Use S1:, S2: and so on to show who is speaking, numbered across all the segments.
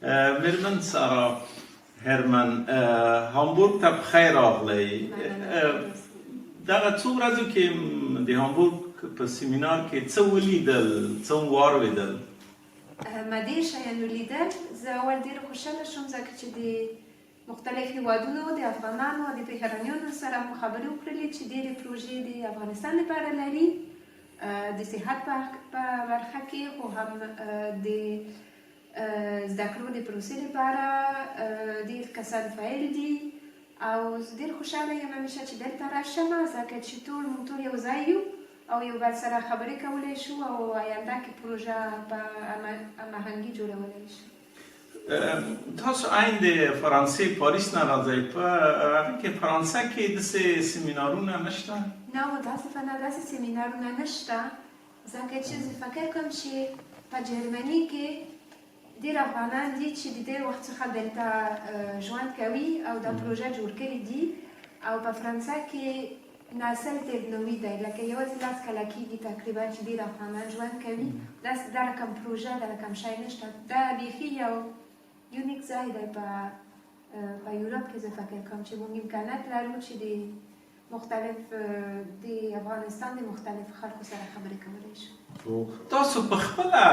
S1: میرمن سارا هرمن، هامبورګ ته په خیر راغلی. دغه څو ورځو کې د هامبورګ په سیمینار کې څه ولیدل، څه مو واورېدل؟
S2: ما ډېر شیان ولیدل. زه اول ډېره خوشحاله شوم، ځکه چې د مختلف هیوادونو د افغانانو او د بهرنیانو سره مو خبرې وکړلې چې ډېرې پروژې د افغانستان لپاره لري، د صحت په برخه کې، خو هم د زده کړو د پروسې لپاره ډېر کسان فعال دي. او زه ډېر خوشحاله یم همیشه چې دلته راشم، ځکه چې ټول موږ ټول یو ځای یو او یو بل سره خبرې کولی شو او آینده کې پروژه په هماهنګي جوړولی شو.
S1: تاسو عین د فرانسې پاریس نه راځئ، په هغه کې فرانسه کې داسې سیمینارونه نشته؟
S2: نه، متاسفانه داسې سیمینارونه نشته، ځکه چې زه فکر کوم چې په جرمني کې ډېر افغانان دي چې د ډېر وخت څخه دلته ژوند کوي او دا پروژه جوړ کړي دي، او په فرانسه کې نسل ډېر نوی دی، لکه یوازې 10 کاله کېږي تقریبا چې ډېر افغانان ژوند کوي. داسې دا رقم پروژه، دا رقم شی نشته. دا بیخي یو unique ځای دی په یورپ کې. زه فکر کوم چې موږ امکانات لرو چې د مختلف د افغانستان د مختلف خلکو سره خبرې کولی شو.
S1: تاسو په خپله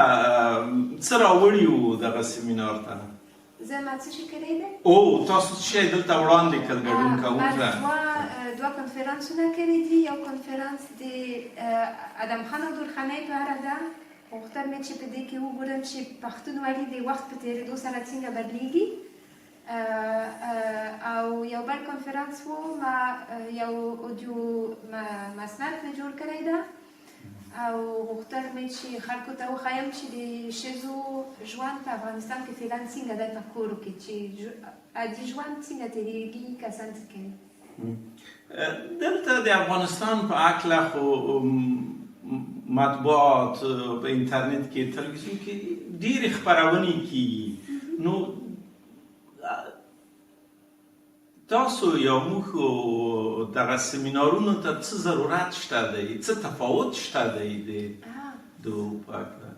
S1: څه راوړي وو دغه سیمینار ته؟
S2: زه ما څه شي کړی دی؟
S1: او تاسو څه شی دلته وړاندې کړل ګډون کوونکو ته؟
S2: ما دوه کنفرانسونه کړي دي. یو کنفرانس د ادم خان او درخانۍ په اړه ده. غوښتل مې چې په دې کې وګورم چې پښتونولي د وخت په تېرېدو سره څنګه بدلیږي. او یو بل کنفرانس وو، ما یو audio مسند مې جوړ کړی ده او غوښتل مې چې خلکو ته وښایم چې د ښځو ژوند په افغانستان کې فعلا څنګه دی، په کورو کې چې عادي ژوند څنګه تېرېږي، کسان څه کوي.
S1: دلته د افغانستان په هکله خو مطبوعات، په انټرنیټ کې، تلویزیون کې ډېرې خپرونې کیږي، نو تاسو یا موږ دغه سیمینارونو ته څه ضرورت شته دی، څه تفاوت شته دی د دوو په هکله؟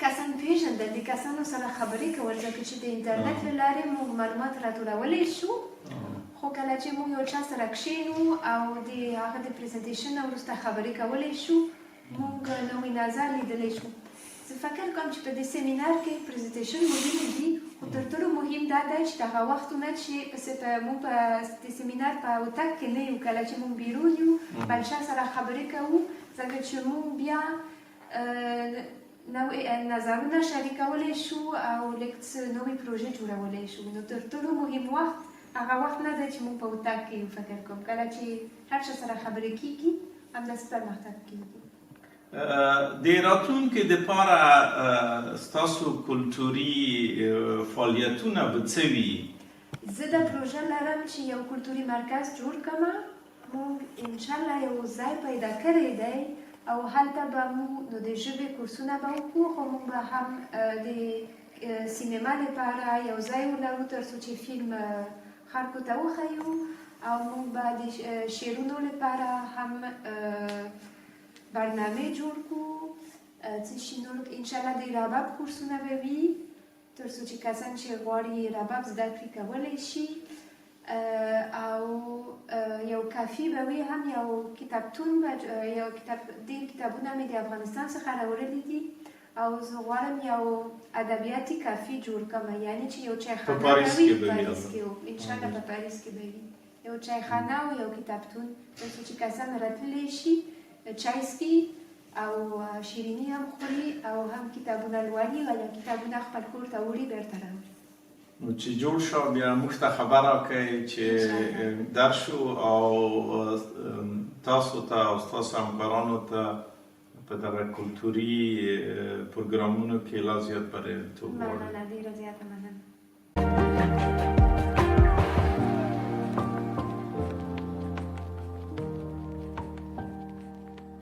S2: کسان پیژندل، د کسانو سره خبرې کول، ځکه چې د انټرنیټ له لارې موږ معلومات راټولولی شو، خو کله چې موږ یو چا سره کښینو او د هغه د presentation نه وروسته خبرې کولی شو، موږ نوی نظر لیدلی شو. زه فکر کوم چې په دې سیمینار کې presentation مهم دي، خو تر ټولو مهم دا دی چې دغه وختونه چې موږ په د سیمینار په اتاق کې نه یو، کله چې موږ بیرون یو، بل چا سره خبرې کوو، ځکه چې موږ بیا نوې نظرونه شریکولی شو او لږ څه نوې پروژې جوړولی شو. نو تر ټولو مهم وخت هغه وخت نه دی چې موږ په اتاق کې یو. فکر کوم کله چې هر چا سره خبرې کیږي، همداسې پرمختګ کیږي.
S1: د راتلونکي دپاره ستاسو کلتوري فعالیتونه به څه وي؟
S2: زه دا پروژه لرم چې یو کلتوري مرکز جوړ کړم. موږ انشاءالله یو ځای پیدا کړی دی او هلته به موږ نو د ژبې کورسونه به وکړو، خو موږ به هم د سینما لپاره یو ځای ولرو، تر څو چې فیلم خلکو ته وښیو، او موږ به د شعرونو لپاره هم برنامې جوړ کړو. څه شي نور؟ انشاءالله د رباب کورسونه به وي، تر څو چې کسان چې غواړي رباب زده کړي، کولی شي. او یو کافي به وي، هم یو کتابتون به، یو کتاب، ډېر کتابونه مې د افغانستان څخه راوړلي دي او زه غواړم یو ادبیاتي کافي جوړ کړم، یعنی چې یو چایخانه به وي پاریس کې. انشاءالله په پاریس کې به وي یو چایخانه او یو کتابتون، تر څو چې کسان راتللی شي، چای څښي او شیریني هم خوري او هم کتابونه لولي او یا کتابونه خپل کور ته وړي، بیرته راوړي.
S1: نو چې جوړ شو، بیا موږ ته خبر راکړئ چې درشو او تاسو ته او ستاسو همکارانو ته په دغه کلتوري پروګرامونو کې لا زیات بریالیتوب غواړو.
S2: مننه، ډېره زیاته مننه.